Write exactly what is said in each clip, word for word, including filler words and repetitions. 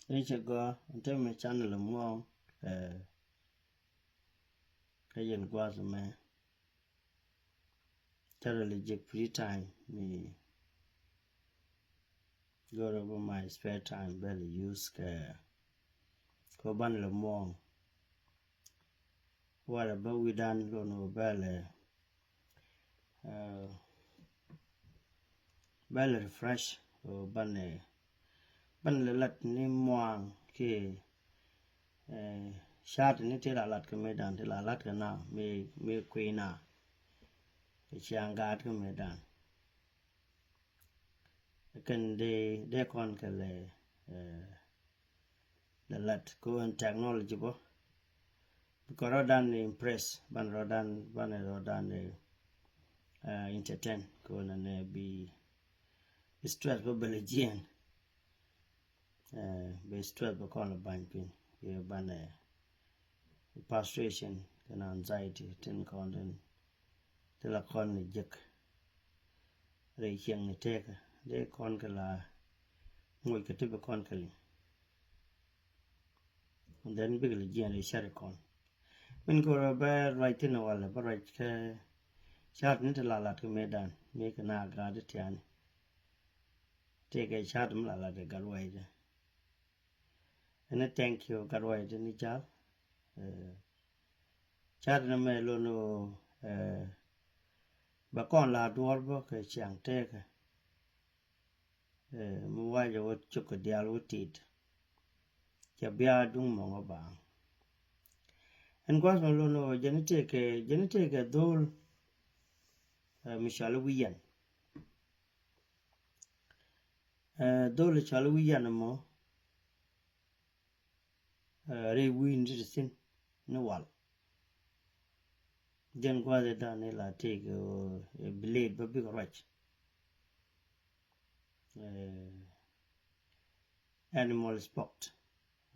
Ni cɛ gɔaa, ɛn täämɛ channel muɔ̱ɔ̱ŋ, eh, kä yɛn gua̱a̱th mɛ. Tɛrɛ lɛ jek free time mi go̱rɛ bä my spare time bɛ lɛ use kɛ, kɛ banɛ lɛ muɔ̱ɔ̱ŋ. Warɛ bä wi̱dan lon wä bɛ lɛ, eh, bɛ lɛ refresh, wä banɛ, banɛ lɛ lat ni muaŋ kiɛ, eh, ca̱a̱t ni ti la lat kɛ mëëdan, ti la lat kɛ na mi, mi kui̱ na kɛ ciaŋ gaat kɛ mëëdan. Kɛn dee, dee kɔn kɛ lɛ, eh, lɛ lat kɛ ɣöö ɛn technology bä. Bikɛ rɔ̱dan impress, banɛ rɔ̱dan, banɛ rɔ̱dan, eh, entertain kɛ ɣöö nɛnɛ bi stress bä bɛ lɛ jiɛn. Eh, bɛ stress bɛ kɔn lɛ ba̱ny piny. Yɛ banɛ frustration kɛnɛ anxiety tin kɔn tin, ti la kɔn ni jek. Rɛy ciɛŋ ni tëkä dee kɔn kɛ la ŋuɔc kɛ ti bi kɔn kɛ liŋ. And then bikɛ lɛ jiɛn rɛy cari kɔn. Min kɛ rɔ bɛ ruac thin walɛ bä ruac kɛ ca̱a̱t ni ti la lat kɛ mëëdan mi kɛ na gaat ti tiani. Tëëkɛ ca̱a̱t mi la lat kɛ gat wɛy dɛ. Ɛn thank you gat wɛy dɛ ni jal. Eh, ca̱a̱t ni mɛ lon ɣöö, eh, bɛ kɔn la duɔ̱ɔ̱r bä kɛ ciaŋ tëëkä. Eh, mi wacɛ wä cuk kɛ diaal wä tit. Cɛ bia duŋ mɔŋä baaŋ. Ɛn gua̱th mɛ lon ɣöö jɛn tëëkɛ, jɛn tëëkɛ dho̱o̱l, eh, mi cɔal i̱ wi̱i̱ yan. Eh, dho̱o̱l cɔal i̱ wi̱i̱ yan ɛmɔ, eh, rɛy wi̱i̱ni ti thi̱n ni wal. Jɛn gua̱a̱th ɛ dan ila tëëk, eh, blade bä bikɛ ruac. Eh, animal spot,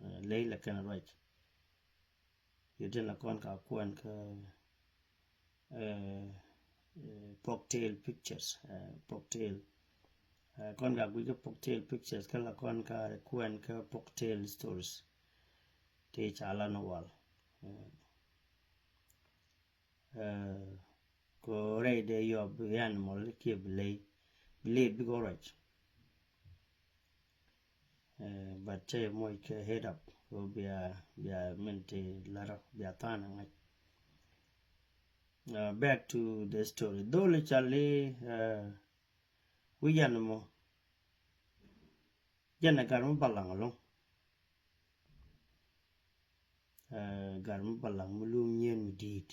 eh, ley la kɛn ruac. Yɛ tin la kɔn ka kuɛn kä, eh, eh, pork tail pictures, eh, pork tail. Eh, kɔn ka guic kä pork tail pictures kä la kɔn ka kuɛn kä pork tail stories. Ti ca la ni wal. Eh, eh, ko rɛy dee yɔp bi animal kiɛ bi ley, bi ley bikɛ ruac. Eh, but cɛ moc kɛ head up ko bia, bia min ti lar bia than ŋa̱c. Uh, back to the story. Dho̱o̱l cɔal i̱, uh, wi̱i̱ yan mɔ. Jɛn ɛ gat mi balaŋ ɛlɔ̱ŋ. Eh, gat mi balaŋ mi lum nyieen mi di̱i̱t.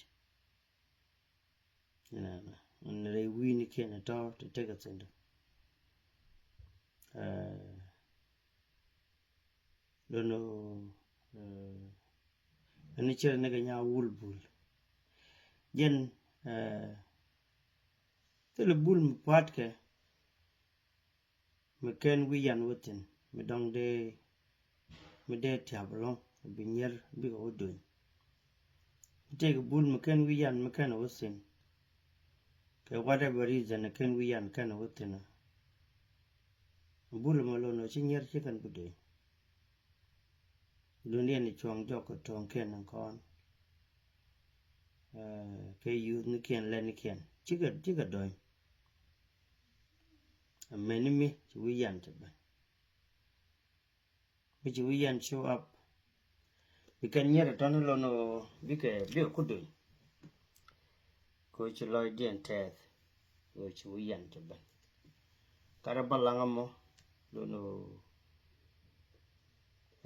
Inɛnɛ, in rɛy wi̱i̱nikiɛn ɛ tɔ̱ ti tekɛ thi̱n. Eh, Lo̱n ɣöö, eh, ɛn ni cir ni kɛ nya wul bul. Jɛn, eh, thilɛ bul mi pua̱tkɛ mi kɛn wi̱i̱ yan wä thi̱n mi dɔ̱ŋ dee, mi dee tiap ɛlɔ̱ŋ bi nyier bikɛ wä duny. Mi tëëkɛ bul mi kɛn wi̱i̱ yan mi kɛn wä thi̱n. Kɛ whatever reason ɛ kɛn wi̱i̱ yan kɛn wä thi̱n. Bul mɔ lo̱n ɣöö ci nyier ci kɛn bi duny. Duundiɛn i̱ cuɔ̱ŋ jɔk kɛ to̱o̱ŋkiɛn in kɔn. Eh, kɛ youth nikiɛn lɛn nikiɛn cikɛ, cikɛ do̱ny. Amäni mi ci wi̱i̱ yan cɛ ben. Mi ci wi̱i̱ yan show up. Bi kɛn nyier ɛ tɔ̱ni lo̱n ɣöö bikɛ, bikɛ ku do̱ny. Kɛ ɣöö ci lɔcdiɛn tɛth ɣöö ci wi̱i̱ yan cɛ ben. Gat ɛ balaŋ ɛmɔ lo̱n ɣöö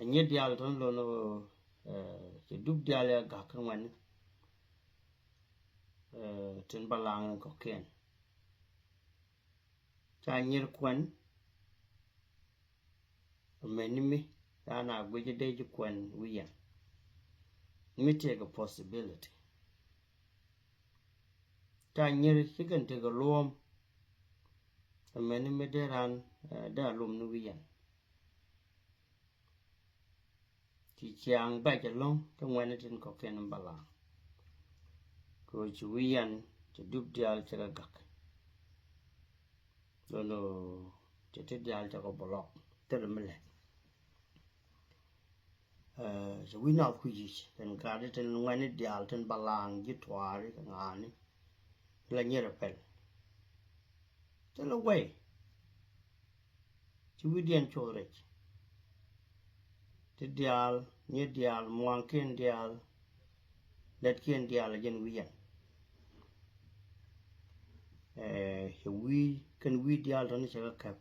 ɛ nyier diaal tɔ̱ni lo̱n ɣöö, eh, cɛ dup diaal ɛ gak kä ŋuɛ̈tni. Eh, tin balaŋ in kɔ̱kiɛn ca nyier kuɛn. Amäni mi ran a guic dee ji̱ kuɛn wi̱i̱ yan. Mi tëëkɛ possibility. Ca nyier ci kɛn tekɛ luɔ̱ɔ̱m. Amäni mi dee ran, eh, dee a lum ni wi̱i̱ yan. Ci ciaŋ bɛc ɛlɔ̱ŋ kä ŋuɛ̈tni tin kɔ̱kiɛn in balaŋ. Kɛ ɣöö ci wi̱i̱ yan cɛ dup diaal cɛ kɛ gak. Lo̱n ɣöö cɛ ti diaal cɛ kɛ block thilɛ mi lɛt. Ɛ, cɛ wi̱c nath kui̱c yic kɛn gat tin ŋuɛ̈tni diaal tin balaŋ ji̱ tuaari kɛ ŋa̱a̱ni. La nyier ɛ pɛl. Thilɛ way. Ci wi̱cdiɛn coth rɛc. Ti diaal, nyier diaal, muaŋkiɛn diaal, lätkiɛn diaal a jɛn wi̱i̱ yɛn. Ɛ, cɛ wi̱i̱, kɛn wi̱i̱ diaal tɔ̱ni cɛ kɛ käp.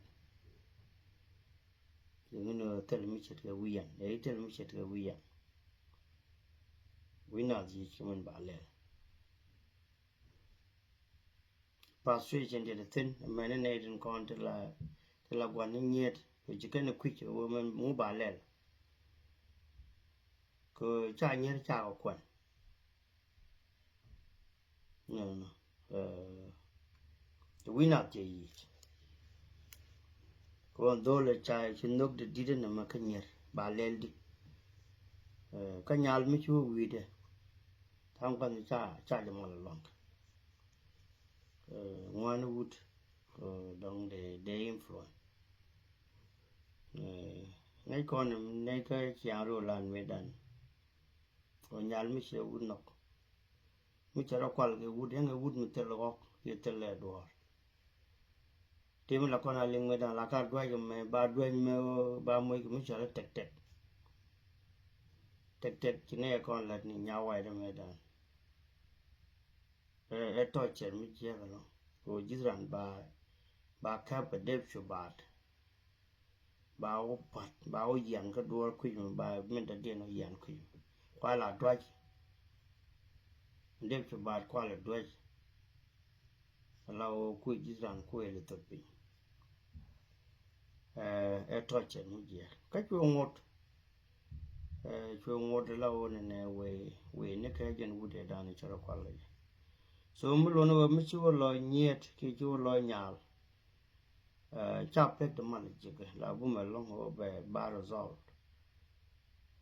Yɛ ŋi̱n ɣöö thil mi ce̱tkɛ wi̱i̱ yɛn, ɛ i̱ thil mi ce̱tkɛ wi̱i̱ yɛn. Wi̱i̱ nath yic kɛ min ba lɛl. Frustration diɛ ti thi̱n, mɛni nɛy tin kɔn ti la, ti la gua̱n ni nyiet, kɛ ci kɛn kui̱c kɛ ɣöö mɛn ŋu ba lɛl. Kɛ ca nyiet ca kɛ kuɛn. Nɔ, nɔ. Ɛ, wi̱i̱ nath cɛ yic. Kɛ ɣöö dhol ɛ ca ci nhök di di̱t ɛn ɛmɛ kä nyier ba lɛl di. Ɛ, kä nyal mi ci wä wi̱i̱dɛ. Tha̱a̱ŋ kuath ca, ca jɛ mal ɛlɔ̱ŋ. Ɛ, ŋuani wut, ɛ, dɔ̱ŋ de, de influence. Ɛ, ŋäc kɔn nɛy kä ciaŋ rio̱o̱lan mëëdan. Ɔ nyal mi ciɛ wut nhɔk. Mi cɛ rɔ kual kɛ wut, yɛn kɛ wut mi thil ɣɔk, kiɛ thil lɛ duɔ̱ɔ̱r. Ti mi la kɔn a liŋ mëëdan la ka duac kɛ mɛ, ba duac mɛ, ba moc kɛ mi cɔal i̱ tɛk tɛk. Tɛk tɛk ci nɛ kɔn lät ni nya wac dɛ mëëdan. Ɛ, ɛ tɔcɛr mi jiɛk ɛlɔ̱ŋ. Kɛ ɣöö ji̱th ran ba, ba käp kɛ dep cu baat. Ba wä pa̱t, ba wä yian kä duɔ̱ɔ̱r kui̱c mi ba min dɔ̱diɛn wä yian kui̱c mi. Kual a duac. Dep cu baat kual a duac. Ala wä kui̱c ji̱th ran kuëël i̱ thöp piny. Ɛ, ɛ tɔcɛr mi jiɛk. Kä cuɛ ŋot. Ɛ, cuɛ ŋot ala wä nɛnɛ wëë, wëë ni kɛ jɛn wut ɛ dan i̱ cɛ rɔ kual kɛ jɛ. So mi luɔ̱n wä mi ci wä lɔ nyiet kiɛ ci wä lɔ nyal. Ɛ, ca pek ti mal ji̱kɛ la bumɛ lɔ̱ŋ wä bɛ ba result.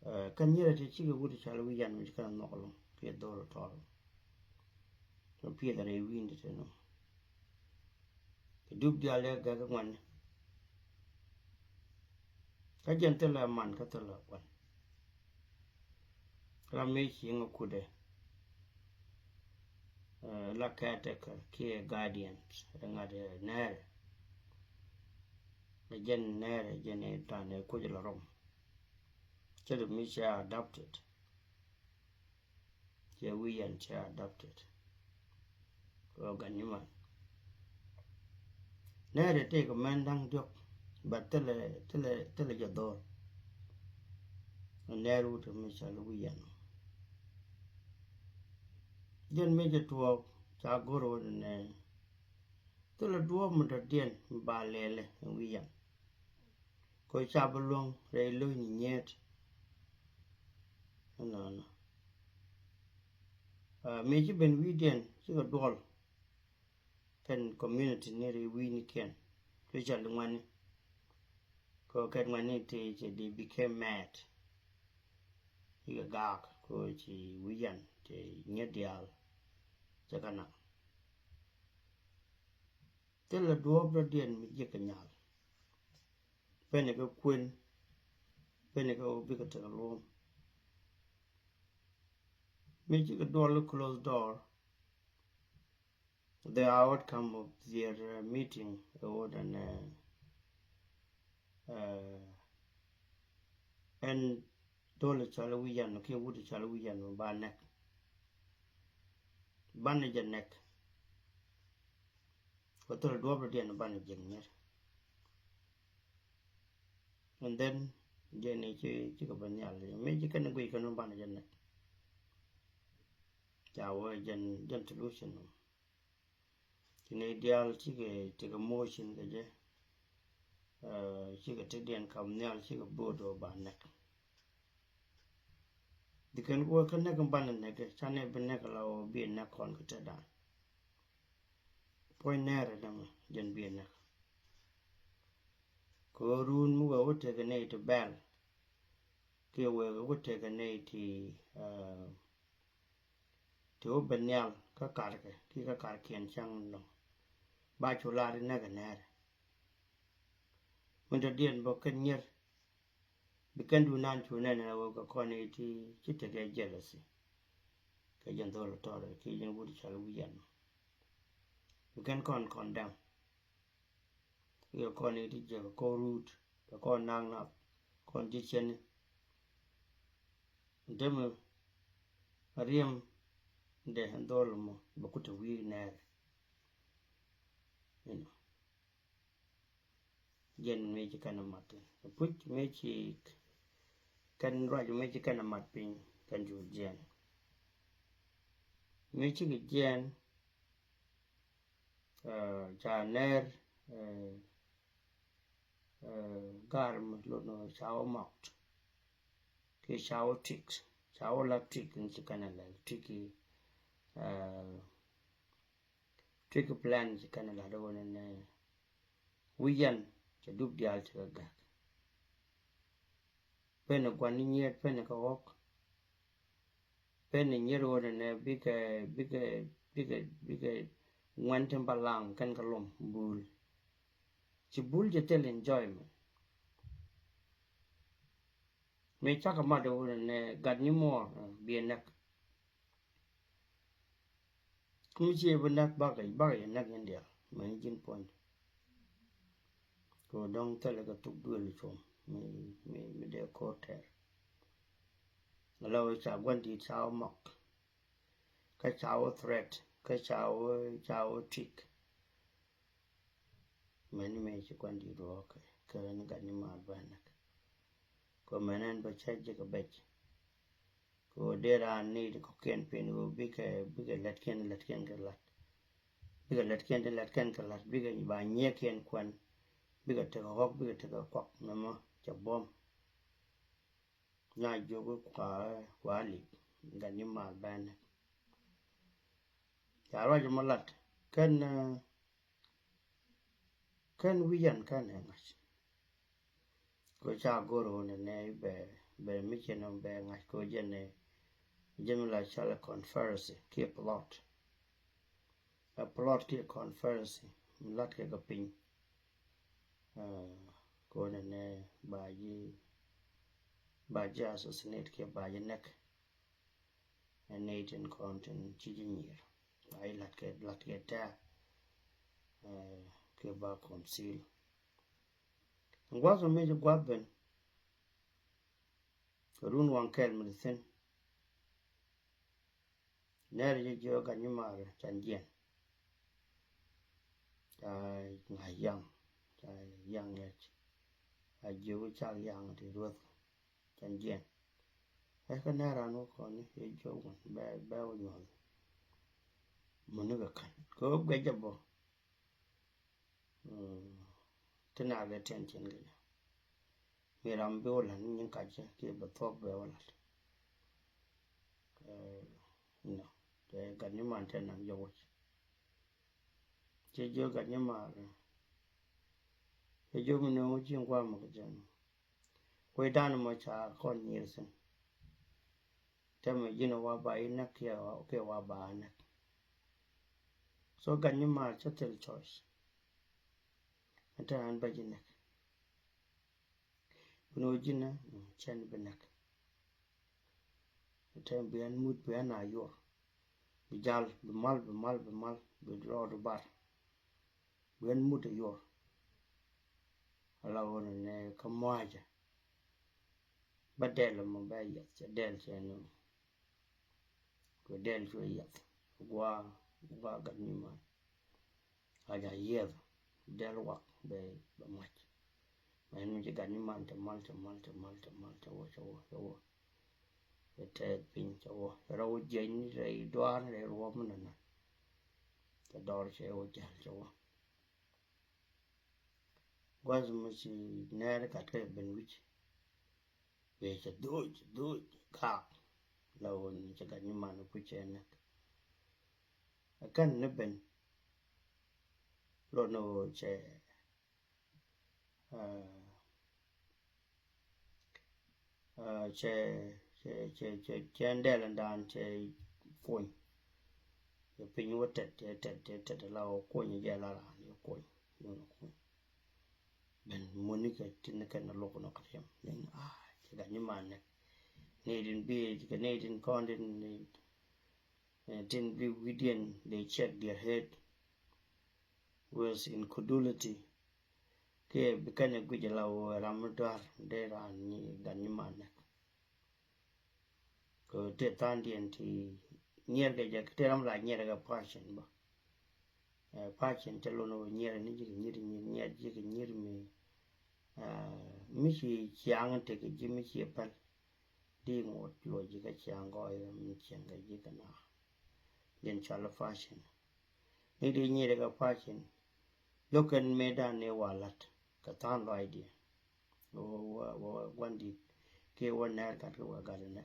Ɛ, kɛn nyier ti cikɛ wut cɔal wi̱i̱ yan mi ci kɛn nhɔk lɔ̱ŋ kiɛ dhol tɔl. Kɛ pieth rɛy wi̱i̱n ti te nɔ. Kɛ dup diaal yɛ gɛk ŋuani. Kä jɛn thilɛ man kä thilɛ kuan. Ram mi ci ŋa kudɛ. Ɛ, la caretaker kiɛ guardians, ɛ ŋa̱t, ɛ, nɛɛrɛ. Ɛ jɛn nɛɛrɛ, jɛn ɛ tan ɛ kuc la rɔm. Cɛ ri mi cɛ adopted. Cɛ wi̱i̱ yɛn cɛ adopted. Kɛ ɣöö gan nyiman. Nɛɛrɛ tëëkɛ mɛn da̱ŋ diɔ̱k, but thilɛ, thilɛ, thilɛ jɛ dhɔr. Nɛɛr wut mi cɔal wi̱i̱ yɛn. Jɛn mi jɛ tuɔɔk ca go̱r wä nɛ. Thilɛ duɔ̱ɔ̱p mi dɔ̱diɛn mi ba lɛlɛ wi̱i̱ yɛn. Kɛ ca bi luäŋ rɛy lo̱cni nyiet. Ɛnɔnɔ. Ɛ, mëë ci ben wi̱i̱diɛn cikɛ duɔl. Kɛn community ni rɛy wi̱i̱nikiɛn, especially ŋuani. Kɛ kɛn ŋuani ti ci they became mad. Cikɛ gaak kɛ ci wi̱i̱ yɛn ti nyiet diaal. Cɛ kɛ naŋ. Thilɛ duɔ̱ɔ̱p dɔ̱diɛn mi jiäk kɛ nyal. Pɛn kɛ kuën, pɛn kɛ ɣöö bikɛ tekɛ luɔ̱ɔ̱m. Mi cikɛ duɔl i̱ closed door, the outcome of their, uh, meeting, ɛ ɣöö dan, ɛ, ɛ, ɛn dhol cɔal wi̱i̱ yan kiɛ wut cɔal wi̱i̱ yan ba nɛk. Banɛ jɛ nɛk. Kɛ thil duɔ̱ɔ̱p dɔ̱diɛn banɛ jiäk nyier. And then jɛn i̱ ci, cikɛ ben nhial mi ci kɛn guic kɛn banɛ jɛ nɛk. Ca wä jɛn, jɛn solution nɔ. Ci nɛy diaal cikɛ, cikɛ motion kɛ jɛ. Ɛ, cikɛ tekdiɛn kam nhial cikɛ vote ɔ ba nɛk. Di kɛn ku wä kä nɛk in banɛ nɛk, ca nɛy bi nɛk la wä bi nɛk kɔn kä tetdan. Puɔ̱ny nɛɛrɛ dämɛ jɛn bi nɛk. Kɛ ɣöö run mi wee wä tekɛ nɛy ti bɛl. Kiɛ wee wä tekɛ nɛy ti, ɛ, ti wä ben nhial kä karkɛ kiɛ kä karkiɛn cäŋ nɔ. Ba cu lar inɛkɛ nɛɛrɛ. Min te diɛn bä kɛn nyier. Bi kɛn du nan cu nɛn ɛ wä kɛ kɔn i̱ ti ci tekɛ jealousy. Kɛ jɛn dhol tɔrɛ ki jɛn wut cɔl wi̱i̱ yɛn. Bi kɛn kɔn condemn. Kɛ kɔn i̱ ti jɛ kɛ kɔn ruut kɛ kɔn naŋ nath kɔn ji̱ cɛn. Dämɛ a riɛm dee dhol mɔ bɛ kut te wi̱i̱ nɛɛr. Inɔ. Jɛn mëë ci kɛn a mat thin. Puc mëë ci kɛn ruac mëë ci kɛn a mat piny kɛn cu jiɛn. Mëë ci kɛ jiɛn, ca nɛr, gar mi lot ni ca wä mɔkt. Ki ca wä tik, ca wä la tik ni ci kɛn a lɛl tik. Trik plan ci kɛn lat wä nɛ nɛ wi̱i̱ yɛn cɛ dup diaal cɛ kɛ gak. Pen ɛ gua̱n ni nyiet pen ɛ kɛ ɣɔk. Pen ɛ nyiet wä nɛ nɛ bikɛ bikɛ bikɛ bikɛ ŋuɛn tin ba laŋ kɛn kɛ lom bul. Ci bul cɛ thil enjoyment. Mëë cakɛ mat wä nɛ nɛ gat ni muɔɔr biɛ nɛk. Kä mi cie bi näk bakɛ bakɛ yɛ näk in dial mɛn ji̱n puɔ̱ny. Kɛ dɔ̱ŋ thilɛ kɛ thuk duël cuɔm mi mi mi dee ko̱r tɛr. Ala wee ca gua̱n di̱i̱t ca wä mɔk. Kä ca wä threat kä ca wä ca wä tik. Mɛn mi ci gua̱n di̱i̱t wä kɛ kɛ ni gat ni maar bä näk. Kɛ mɛn ɛn bä cä ji̱ kɛ bɛc. Kɛ ɣöö dee raan ni kɔ̱kiɛn pin ɣöö bikɛ bikɛ lätkiɛn lätkiɛn kɛ la̱t. Bikɛ lätkiɛn ti lätkiɛn kɛ la̱t bikɛ ba nyiɛkiɛn kuɛn. Bikɛ tekɛ ɣɔ̱k bikɛ tekɛ kuak mɛmɔ cɛ buɔ̱m. Nya jiök kua kua lip gat ni mal bɛn. Ca ruac mɔ lat kɛn kɛn wi̱c yɛn kɛn ɛ ŋa̱c. Kɛ ca go̱r ɣöö nɛ nɛ bɛ bɛ mi cɛ nɔ bɛ ŋa̱c kɛ jɛ nɛ jɛ mi la cɔl ɛ conspiracy kiɛ plot. Ɛ plot kiɛ conspiracy mi lat kɛ kɛ piny. Kɛ ɣöö nɛ nɛ ba ji̱ ba ji̱ assassinate kiɛ ba ji̱ näk. Ɛ nɛy tin kɔn tin ci ji̱ nyier ba ji̱ lat kɛ lat kɛ tɛ̈r. Kiɛ ba conceal. Gua̱th mi ci gua̱th ben. Kɛ run waŋ kɛl mi thi̱n. Nɛr ji̱ jiök gat nyimaar can jiɛn. Ca ŋa̱c yaŋ ca yaŋ yɛc. A jiök cak yaŋ ti ruäth can jiɛn. Ɛ kä nɛr an wä kɔn ni yɛ jiök wän bɛ bɛ wä nyuɔth. Mun ni kɛ ka̱n kɛ wä guɛc jɛ bɔ. Ti na kɛ tiɛn tiɛn kɛ jɛ. Mi ram bi wä la̱t ni nyin kacä kiɛ bɛ thuɔ̱k bɛ wä la̱t. Inɔ tɛ gat nyimaar tɛ nam jɛ wec. Cɛ jiök gat nyimaar. Cɛ jiök mi nööŋ ji̱ ŋuam kɛ jɛ. Kuecdan mɔ ca kɔn nyier thi̱n. Tɛmɛ ji̱n wa ba inäk kiɛ wa ba inäk. So gat nyimaar cä thil choice. Ɛn tɛn an ba ji̱ näk. Bi ni wä ji̱n cɛn bi näk. Ɛn tɛn bi an mut bi an a yuɔr. Bi jal bi mal bi mal bi mal bi rɔɔd bar. Bi an mut a yuɔr. Ala wä ni nɛ kä mua̱a̱cä. Bä dɛl mɔ bɛ yiath cɛ dɛl cɛ ni. Kɛ dɛl cuɛ yiath gua gua gat nyimaar. A ja yiɛth dɛl wak bɛ bɛ mac. Mɛn mi ci gat nyimaar cɛ mal cɛ mal cɛ mal cɛ mal cɛ wä cɛ wä cɛ wä. Cɛ tɛth piny cɛ wä cɛ rɔ wä jiɛc ni rɛy duaar rɛy ruɔm ni nana. Cɛ dɔr cɛ wä jal cɛ wä. Gua̱th mi ci nɛɛr gat kɛ ben wi̱c. Bee cɛ dhoc dhoc gaak. La ɣöö ni cɛ gat nyiman kui̱ cɛ näk. Ɛ kän ni ben. Lot ni ɣöö cɛ cɛ cɛ cɛ cɛ cɛ ndɛl ɛn daan cɛ kuny. Cɛ piny wä tɛt cɛ tɛt cɛ tɛt la ɣöö kuny jɛ la raan cɛ kuny. Yun kuny. Ben muni kɛ tin kɛn a lok nɔ kɛ riɛm ni a Gat nyiman nɛ ni din bi kɛ ni din kɔn din ni, eh, tin bi wi̱diɛn they check their head with incredulity. Kɛ bi kɛn ɛ guic la wä ram mi dɔar dee ran ni gat nyiman nɛ. Kɛ ti thandiɛn ti nyiɛr kɛ jɛ ti ram la nyiɛr kɛ passion bä. Eh, passion cɛ lon wä nyiɛr ni ji̱ kɛ nyiɛr nyiɛr ji̱ kɛ nyiɛr mi, eh, mi ci ciaŋ tekɛ ji̱ mi ci päl. Di ŋot luɔ ji̱ kɛ ciaŋ gɔɔy mi ciaŋ kɛ ji̱ kɛ na. Jɛn cɔal passion. Ni di nyiɛr kɛ passion. Lo̱k kɛn mëë dan ni wa lat kɛ tha̱a̱ŋ lɔaacdiɛn. Wä, wä, wä, wä gua̱n di̱t kiɛ wä nɛɛr gat kɛ wä gat inɛ.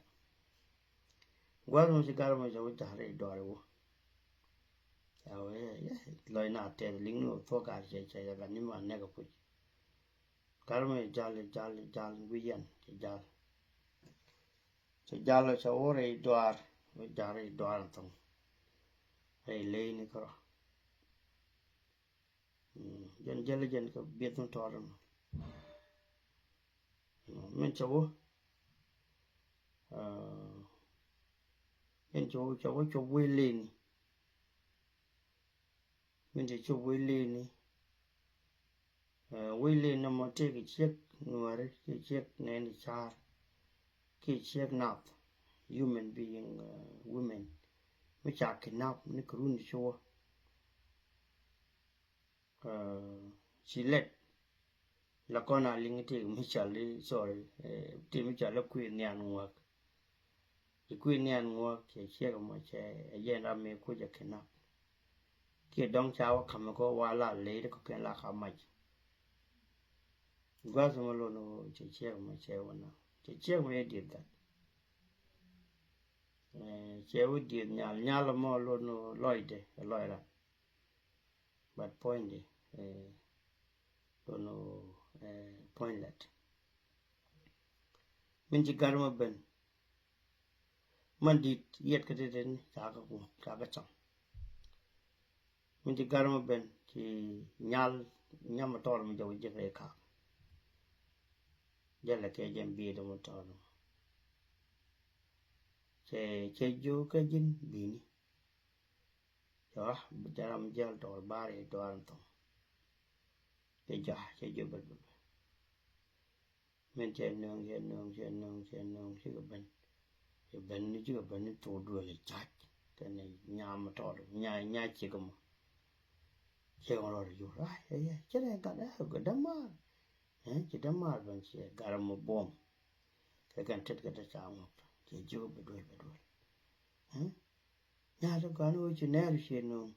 Gua̱th mi ci gat mi cɛ wä ja̱r i̱ dɔɔr i̱ wä. Ɛ wä, ɛ, ɛ, lɔc na tɛth liŋ ni wä thuɔ̱k gat cɛ, cɛ, cɛ gat ni ma nɛk a puc. Gat mi jal, jal, jal, wi̱c yɛn cɛ jal. Cɛ jal cɛ wä rɛy dɔaar, wä ja̱r i̱ dɔaar in thɔŋ. Rɛy ley ni kärɔ. Mm, jɛn jɛl jɛn kɛ biɛth mi tɔɔr ɛmɔ. Mm, min cɛ wä, ah, jɛn cɛ wä, cɛ wä cop wec leni. Min cɛ cop wec leni. Ah, wec leni ɛmɔ tëëkɛ ciek nuääri, kiɛ ciek nɛɛni ca̱a̱r, kiɛ ciek nath, human being, ah, women. Mi ca kidnap ni kɛ run ci wä. Ah, ci lɛt la kɔn a liŋ ti mi cɔal i̱, sorry, eh, ti mi cɔal i̱ Kui̱ Nhian Ŋuäk. Ci Kui̱ Nhian Ŋuäk cɛ ciek mɔ cɛ ɛ jɛn ram mi kuc ɛ kidnap. Kiɛ dɔ̱ŋ ca wä ka̱m kɔ wa la ley ti kɔ̱kiɛn la ka mac. Gua̱th mɔ lon wä cɛ ciek mɔ cɛ wä na cɛ ciek mɔ yɛ dieth gat. Eh, cɛ wä dieth nyal nyal mɔ lon wä lɔcdɛ ɛ lɔc ran. But point di, eh, don't know, eh, point lɛt. Min ci gat mɔ ben. Man dit yɛt kä teten ca kä ŋuɔk, ca kä cam. Min ci gat mɔ ben ci nyal nyam mɔ tɔɔr mi jɔk ji̱ rɛy kaak. Jɛlɛ kɛ jɛn bi̱i̱dɛ mɔ tɔɔr mɔ. Cɛ, cɛ jiök kä ji̱n bi̱i̱ni. Cɛ wä, bi jɛ ram jiɛl dɔɔr bar i̱ dɔɔr in thɔŋ. Cɛ jɔa, cɛ jiök bɛ, bɛ, bɛ. Min cɛ nööŋ, cɛ nööŋ, cɛ nööŋ, cɛ nööŋ, cikɛ ben. Cɛ ben ni, cikɛ ben ni thok duël i̱ ca̱c. Kɛn i̱ nyam tɔɔt, nya, nya cikɛ mɔ. Cikɛ mɔ rɔɔd i̱ jur. Ay, ay, ay, cɛ rɛ gat, ay, gat dämaar. Ɛ, ci dämaar ben ciɛ gat mɔ buɔm. Kɛ kɛn tet kɛ te ca ŋuɔk. Cɛ jiök bɛ duël, bɛ duël. Ɛ? Nya̱a̱ ti gɔ̱a̱n ɣöö ci nɛɛr ci nööŋ.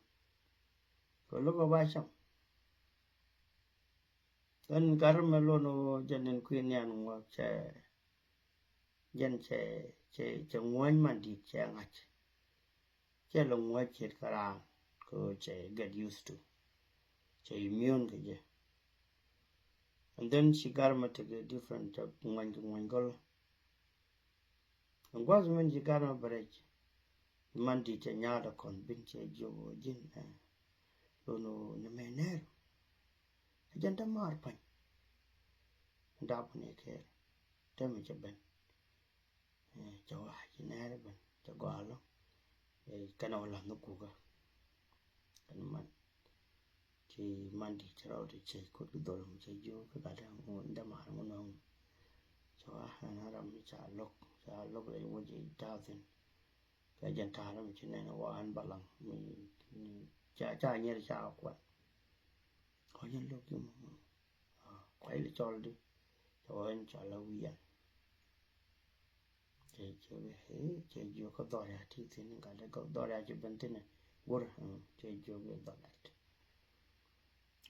Kɛ lo̱k ɛ ba cam. Ɣän gat mɛ lon ɣöö jɛn in Kui̱ Nhian Ŋuäk cɛ, jɛn cɛ, cɛ, cɛ ŋuäny man di̱i̱t cɛ ŋa̱c. Cɛ lɛ ŋuäc ce̱tkɛ raan kɛ ɣöö cɛ get used to. Cɛ immune kɛ jɛ. And then ci gat mɛ tekɛ different, cɛ ŋuäny kɛ ŋuäny gɔl. Ɛn gua̱th min ci gat mɛ bɛ rɛc. Man di̱i̱t cɛ nyaat ɛ kɔn bin cɛ jiök ɣöö ji̱n, eh, lon ɣöö ni mɛ nɛɛr. Ɛ jɛn dämaar pa̱ny. Dap ni kɛɛl. Tɛmɛ cɛ ben. Eh, cɛ wa ci nɛɛr ben cɛ gɔaa lɔ. Eh, kɛnɛ wä la̱th ni kukä. Kɛn man. Ci man di cɛ rɔw ti cɛ kut ki dhol mi cɛ jiök ki gat dämaar ŋun nɔŋ. Cɛ wa ɛn ram mi ca lo̱k, ca lo̱k lɛ wä ji̱ ta̱a̱ thi̱n. Kɛ jɛn ta̱a̱ ram ci nɛn wa ɛn balaŋ mi, mi ca, ca nyier ca kuan. Kɔ jɛn lo̱k ji̱ mɔ. Ah, kuay li cɔl di. Cɛ wä in cɔl a wi̱i̱ ɛn. Cɛ jiök, eh, cɛ jiök kä dhɔr ya ti thi̱n in gat dee kä dhɔr ya ci ben thi̱n in. Wur, mm, cɛ jiök i̱ dhɔr ya ti.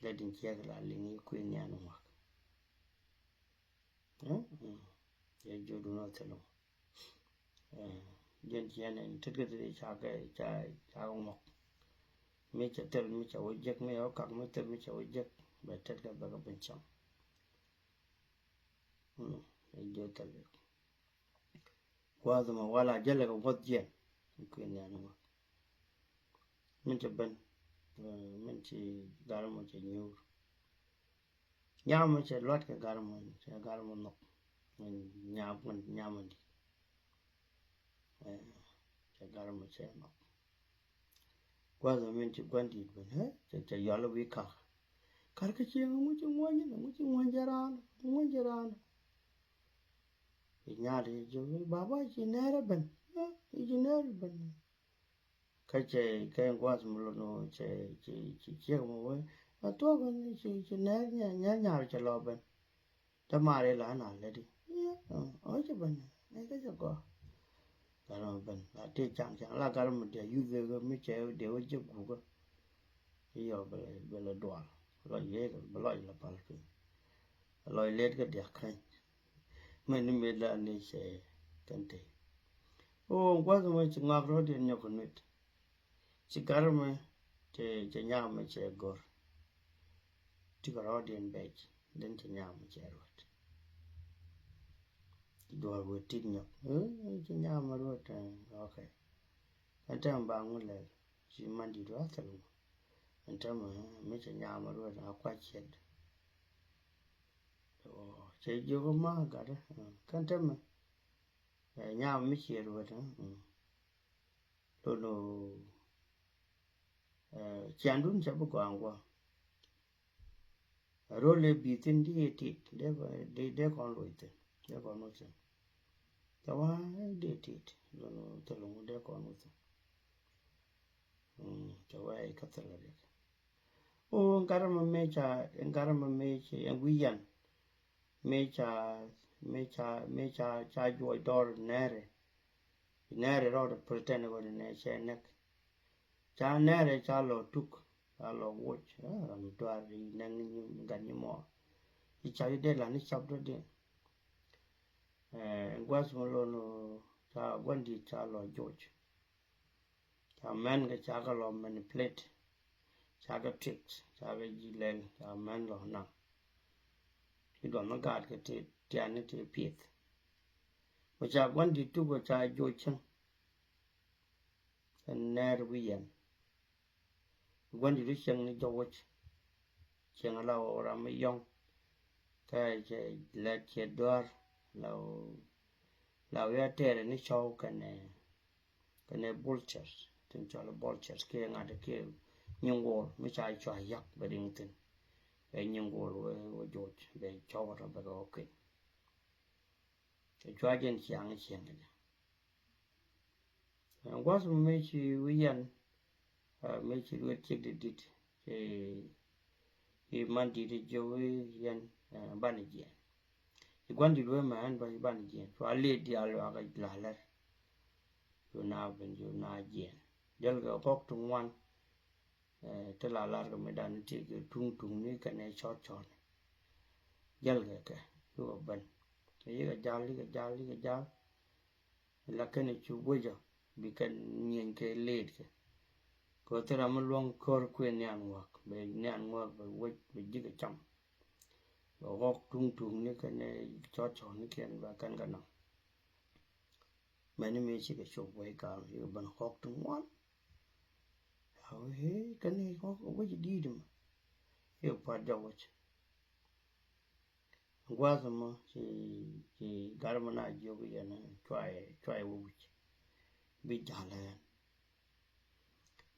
Lɛ din ciek la liŋ i̱ Kui̱ Nhian Ŋuäk. Mm, mm. Cɛ jiök dun a thil ŋuɔk. Eh, jɛn ci ɛn in tet kä ti ca kɛ, ca, ca kɛ ŋuɔk. Mi cɛ thil, mi cɛ wä jek, mi cɛ wä kak, mi thil, mi cɛ wä jek. Bɛ tet kä bɛ kä ben cam. Mm, ɛ jiök thil. Gua̱a̱th mɔ wala jälɛ kɛ gua̱th jiɛn. Kui̱ Nhian Ŋuäk. Min cɛ ben, eh, min ci gat mɔ cɛ nyuur. Nyam mɔ cɛ luat kɛ gat mɔ, cɛ gat mɔ nhɔk. Nyam, nyam in di̱t. Cɛ gar mɛ cɛ nhɔk. Gua̱th min ci gua̱n di̱t ben, cɛ, cɛ yɔl wi̱i̱ kak. Kar kä cieŋ ŋu ci ŋuɔ̱ny, ŋu ci ŋuɔ̱ny jɛ raan, ŋuɔ̱ny jɛ raan. I̱ nyaat i̱ jiök i̱ baba ci nɛɛrɛ ben, i̱ ci nɛɛrɛ ben. Kä cɛ kɛ gua̱th mi lot ni ɣöö cɛ, cɛ, cɛ ciek mɔ wee a thuɔ̱k ni ci, ci nɛr nyɛr nyɛr nyar cɛ lɔ ben. Te mar ila na lɛ di ɔ cɛ ben ni kɛ cɛ gɔaa. Gat mɔ ben la tëë caŋ caŋ la gat mɔ diɛ yuth wee mi cɛ diɛ wee jiɛ gukä. I̱ yɔ bɛ lɛ, bɛ lɛ dual lɔc yee kɛ bɛ lɔc la pal piny. Lɔc let kɛ diak käny. Mɛn ni mëë la ni cɛ kɛn te. O gua̱th mɔ ci ŋak rɔ̱diɛn nyɔk kɛ nuet. Ci gat mɛ cɛ, cɛ nyam mɛ cɛ gɔ̱r. Ti kɛ rɔ̱diɛn bɛc den cɛ nyam mɛ cɛ ruet. Duɔl wee tit nyɔk. Ci nyam mɛ ruet. Ok. Ɛn tɛm ba ŋu lɛl ci man dit wa thil ŋu. Ɛn tɛm mi cɛ nyam mɛ ruet a kua ciɛt. Cɛ jiök ma gat kɛn tɛmɛ. Nyam mi ciɛ ruet. Lono ciandun cɛ bi gɔaŋ guɔ. Rol ɛ bi thin di ɛ tit dee kɔn loc thin dee kɔn loc thin. Cɛ wa dee tit lono thil ŋu dee kɔn loc thin. Cɛ wa ɛ kä thil riɛk. O ŋa̱rä ma mëë ca ŋa̱rä ma mëë ci ɛn wi̱i̱ yɛn. Mëë ca mëë ca mëë ca ca juɔc dɔr nɛɛrɛ. Nɛɛrɛ rɔɔdɛ pretend ɣöö nɛ cɛ näk. Ca nɛɛrɛ ca lɔ tuk ca lɔ woc ram duar ri nɛŋ gat nyi mɔ. I̱ ca i̱ dee lan i̱ cap dɔ̱diɛn. Ɛn gua̱th mi lon ca gua̱n di̱t ca lɔ joc. Ca mɛn kɛ ca kɛ lɔ manipulate. Ca kɛ trick ca kɛ ji̱ lɛl ca mɛn lɔ naŋ. Ci duɔth mi gaat kɛ ti tiani ti pieth. Bɛ ca gua̱n di̱t tuk bɛ ca joc cäŋ. Ɛn nɛɛr wi̱i̱ yɛn. Gua̱n di̱t wi cieŋ ni jɔwäc. Cieŋ la wä ram mi yɔ̱ŋ. Kä cɛ lɛt cɛ dua̱r la wä la wä ya tɛɛrɛ ni cɔw kɛnɛ kɛnɛ vultures tin cɔl vultures kiɛ ŋa̱t kiɛ nyiŋ go̱o̱r mi ca cua yak bɛ riŋ thin. Bɛ nyiŋ go̱o̱r wä wä joc bɛ cɔw kɛ tɔ bɛ kɛ wä kui̱n. Cɛ cua jɛn ciaŋ cieŋ kɛ jɛ. Gua̱th mi mëë ci wi̱i̱ yɛn mëë ci luet ciek dit dit ci i̱ man di̱t i̱ jiök i̱ yɛn banɛ jiɛɛn. Ci gua̱n di̱t wee mɛ ɛn bä i̱ banɛ jiɛɛn cua liet diaal luakä la lɛr. Cu na ben cu na jiɛɛn jälkɛ kɔk ti ŋuan. Ti la lar kɛ mi dan ti kɛ tuŋ tuŋ ni kɛnɛ cɔt cɔt ni. Jäl kɛ kɛ yukɛ ben kɛ yikɛ jal yikɛ jal yikɛ jal. La kɛnɛ cu guecä bi kɛn nyieny kɛ leet kɛ. Kɛ thil ram mi luɔ̱ŋ kör kuɛ nian ŋuak bɛ nian ŋuak bɛ wec bɛ jikɛ cam. Bɛ ɣɔk tuŋ tuŋ ni kɛnɛ cɔt cɔt ni kɛn bɛ kɛn kɛ naŋ. Mɛni mëë cikɛ cop wec kaam cikɛ ben kɔk ti ŋuan. Aw hee kɛn i̱ kɔk wec di̱i̱t mɛ. I̱ pua̱t jɔk wec. Gua̱th mɔ ci ci gat mɔ na jiök yɛn cuay cuay wä wi̱c. Bi ja̱l ɛn.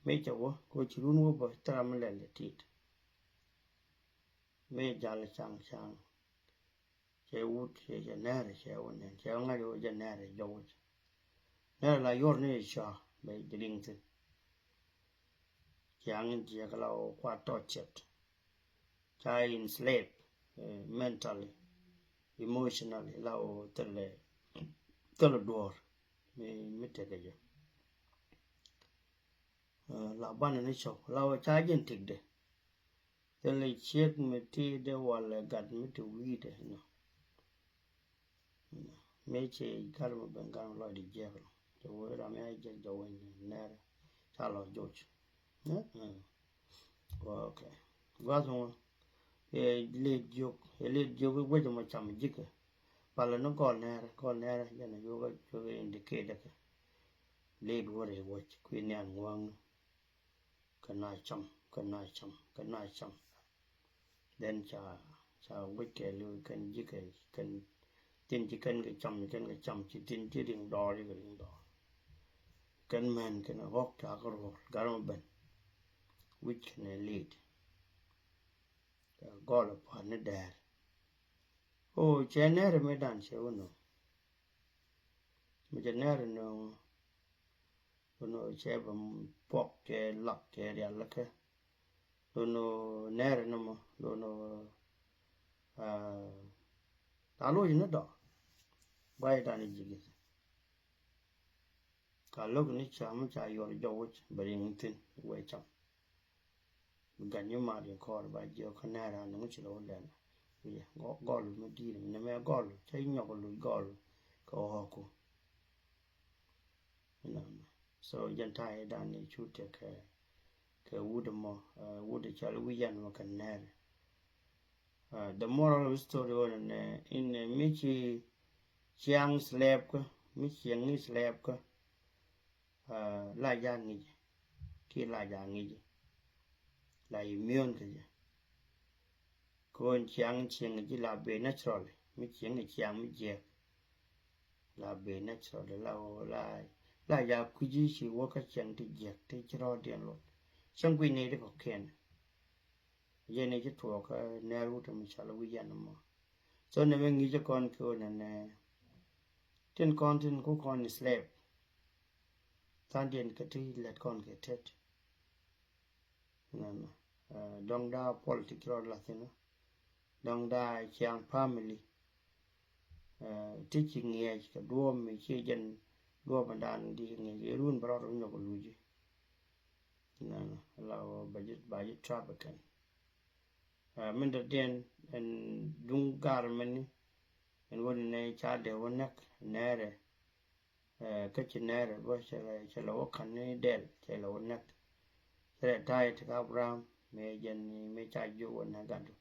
Mëë cɛ wä kɛ ci run wä bä thil ram mi lɛl ɛ tit. Mëë ja̱l caŋ caŋ. Cɛ wut cɛ cɛ nɛɛrɛ cɛ wä nɛn cɛ wä ŋa̱c wä jɛ nɛɛrɛ jɔwec. Nɛɛrɛ la yuɔr ni cua bɛ jɛ liŋ thin. Ciaŋ in ciɛ kɛ la wä kua tɔt cɛt. Ca in slave mentally, emotionally la wä thilɛ thilɛ duɔr mi mi tekɛ jɛ. La banɛ ni cɔk la wä ca jɛ in tikdɛ. Thilɛ ciek mi ti dee walɛ gat mi ti wi̱i̱dɛ nɔ. Mëë ci gat mi ben gat mi lɔcdɛ jiɛk lɔ cɛ wee ram ya jiɛk jɛ weny nɛr ca lɔ joc. Ok. Gua̱th ŋu yɛ liet jiök yɛ liet jiök wec mɔ cam ji̱kɛ. Palɛ ni gɔl nɛr gɔl nɛr jɛn a yuɔk a yuɔk indicate kɛ. Liet wä rɛy wec kui̱ nian ŋuäŋ. Kɛ na cam kɛ na cam kɛ na cam. Then ca ca wec kɛ li̱w kɛn ji̱ kɛ kɛn Tin ci kɛn kɛ cam, ci kɛn kɛ cam, ci tin ci riŋ dɔɔr, ci kɛ riŋ dɔɔr. Kɛn män kɛn ɣɔk ca kɛ ruɔl, gat mɔ ben. Wi̱c kɛn ɛ lit. Kɛ gɔl ɛ pua̱t ni dɛɛr. O, cɛ nɛɛr mi dan cɛ wä nööŋ. Mi cɛ nɛɛr nööŋ. Lo̱n ɣöö cɛ bɛ puɔk, cɛ lak, cɛ rial lä kɛ. Lo̱n ɣöö nɛɛrɛ ni mɔ, lo̱n ɣöö, ah, la loc ni dɔ̱. Guay dan ji̱ gi̱th. Ka lo̱k ni ca mi ca yuɔr jɔw wi̱c bɛ riŋ thi̱n wee cam. Bi gat nyi mat in kɔɔr ba jiök kä nɛɛrɛ ni ŋuci lɛ wä lɛl. Wi̱cɛ gɔl mi di̱i̱t mi nɛmɛ gɔl cä nyɔk luc gɔl kɛ ɣɔɔku. Inɔnɔ. So jɛn ta̱a̱ i̱ dan i̱ cu tëk kɛ, kɛ wut ɛmɔ, eh, wut i̱ cɔl i̱ wi̱c yan ɛmɔ kɛ nɛɛr. Eh, the moral of the story ɣöö nɛ, in, eh, mi ci ciaŋ slave kä, mi ciaŋ i̱ slave kä, eh, la ja̱ ŋi̱c, ki la ja̱ ŋi̱c, la immune kä jɛ. Kɔn ciaŋ cieŋ ji̱ la ben naturally, mi cieŋ ciaŋ mi jiɛk. La ben naturally, la, la, la ya kui̱ ji̱ ci wä kä cieŋ ti jiɛk ti ci rɔɔdiɛn lot. Cieŋ kui̱ nɛy ti kɔ̱kiɛn. Yɛn i̱ ci tuɔɔk kä nɛɛr wut mi cɔl i̱ wi̱c yan ɛmɔ. So nɛ mi ŋi̱i̱c kɔn ki ɣöö nɛnɛ tin kɔn tin ku kɔn i̱ slave. Thandiɛn kɛ ti lät kɔn kɛ tet. Nɛnɛ, eh, dɔ̱ŋ daa politic rɔ la̱th inɔ. Dɔ̱ŋ daa ciaŋ family. Eh, ti ci ŋiɛc kɛ duɔ̱ɔ̱p mi ci jɛn duɔ̱ɔ̱p mi dan di ŋiɛc irun bɛ rɔɔd run nyɔk luci. Nɛnɛ, la wä ba ji̱, ba ji̱ trap kɛn. Eh, min dɔ̱diɛn ɛn duŋ gar mɛni ɛn wä ni nɛ ca dee wä näk nɛɛrɛ. Eh, kä ci nɛɛrɛ bä cɛ lɛ, cɛ lɛ wä ka̱n ni dɛl, cɛ lɛ wä näk. Cɛ lɛ ta̱a̱ i̱ ti kä Abraham mëë jɛn mëë ca jiök wä näk gatdu.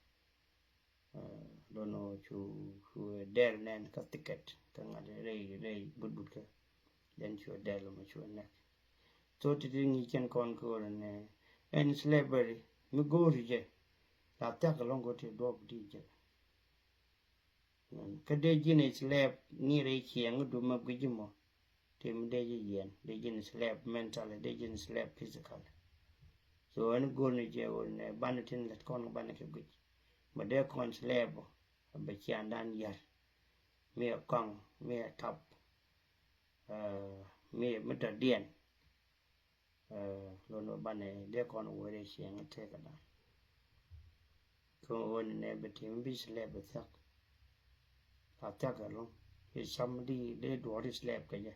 Eh, lo̱n ɣöö cu, cu dɛl nɛn kä thicket kä ŋa̱t rɛy, rɛy but but kä. Then cu dɛl mɔ cu näk. So ti ti ŋi̱i̱c kɛn kɔn kɛ ɣöö nɛ ɛn slavery mi go̱o̱ri jɛ la thiak ɛlɔ̱ŋ kɛ ti duɔ̱ɔ̱p di jɛ. Kä dee ji̱n slave ŋi̱i̱r i̱ ciɛŋ i̱ dum ɛ gui̱c i̱ mɔ. Ti mi dee ji̱ yiɛn, dee ji̱n slave mentally, dee ji̱n slave physically. So ɛn go̱o̱r ni jɛ ɣöö nɛ banɛ tin lät kɔn banɛ kɛ gui̱c. Bɛ dee kɔn slave bɛ ciandan yär. Mi ɛ kɔŋ, mi ɛ tap, eh, mi, mi dɔ̱diɛn. Eh, lo̱n wä banɛ dee kɔn wä rɛy ciɛŋ tëkädan. Kä wä ni nɛ bi tim bi slave bi thiak. La thiak ɛlɔ̱ŋ. I̱ cam di dee duɔ̱ɔ̱r i̱ slave kɛ jɛ.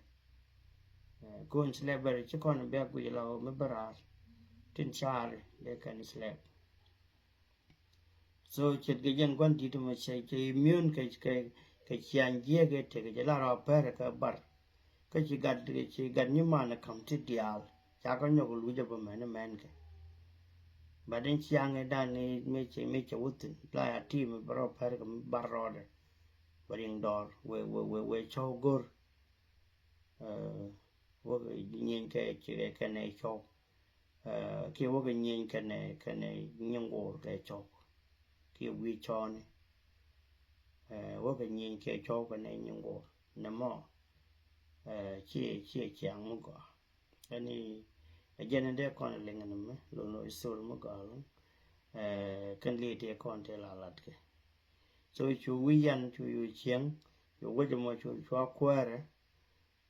Eh, kun slave bɛr ci kɔn bia guic la wä mi bä raar. Tin caar dee kɛn slave. So ce̱tkɛ jɛn gua̱n di̱t mɔ cɛ, cɛ immune kɛ, kɛ, kɛ ciaŋ jiɛk ɛ tëk jɛ la rɔ pɛr kɛ bar. Kä ci gat, ci gat nyiman ɛ ka̱m ti diaal. Ca kɛ nyɔk luc ɛ bä mɛn mɛn kɛ. But in ciaŋ ɛ dan ni mëë cɛ, mëë cɛ wä thi̱n la ya ti mi bä rɔ pɛr kɛ bar rɔɔdɛ. Bä riŋ dɔɔr wee, wee, wee, wee cɔw go̱r. Eh, wä kɛ nyieny kɛ, kɛ, kɛnɛ cɔw. Eh, kiɛ wä kɛ nyieny kɛnɛ, kɛnɛ nyiŋgo̱o̱r kɛ cɔw. Kiɛ wi̱i̱ cɔɔni. Eh, wä kɛ nyieny kɛ cɔw kɛnɛ nyiŋgo̱o̱r. Nɛ mɔ, eh, ciɛ, ciɛ ciaŋ mi gɔaa. Ɛn i̱, ɛ jɛn in dee kɔn liŋ ni mi, lo̱n ɣöö i̱ thol mi gɔaa lo̱ŋ. Eh, kɛn li̱i̱ tëë kɔn tëë la lat kɛ. So cu wi̱i̱ yan, cu cu cieŋ, cu wec ɛmɔ, cu, cu a kuäärɛ.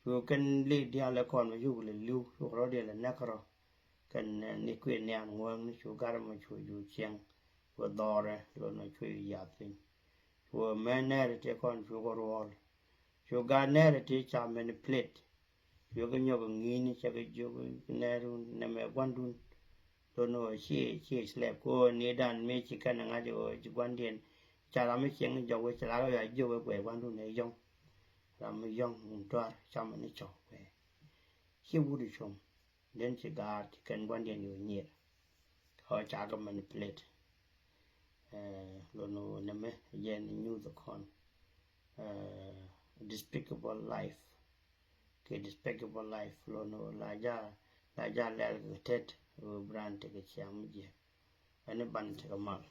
Cu kɛn li̱i̱ diaal ɛ kɔn mɛ cuk lɛ li̱w, cuk rɔ diaal ɛ näk rɔ. Kɛn, eh, ni kui̱ nian ŋuäŋni cu gat mɔ cu cu cieŋ. Cu dhɔrɛ, lo̱n cu yath piny. Cu mɛ nɛɛri ti kɔn cu kɛ ruɔl. Cu gat nɛɛri ti ca manipulate. Cu kɛ nyɔk ŋi̱i̱ni cɛ kɛ jiök nɛɛrun nɛmɛ gua̱ndun. Lo̱n ɣöö ci, ci slave ku ɣöö ni dan mi ci kɛn ŋa̱c ɣöö ci gua̱ndiɛn. Ca ram mi cieŋ jɔk wec ca la kɛ ya jiök wec kuɛ gua̱ndun ɛ yɔ̱ŋ. Ram mi yɔ̱ŋ wun tuaar cam ni cɔk kuɛ. Ci wut i̱ com. Den ci gaat ci kɛn gua̱ndiɛn yo̱o̱ nyier. Kä ca kɛ manipulate. Eh, lo̱n ɣöö nɛmɛ jɛn nyuth kɔn. Eh, despicable life. Kɛ despicable life lo̱n ɣöö la ja, la ja lɛl kɛ tet ɣöö bi raan tekɛ ciaŋ mi jiɛk. Ɛn i̱ ban tekɛ mal.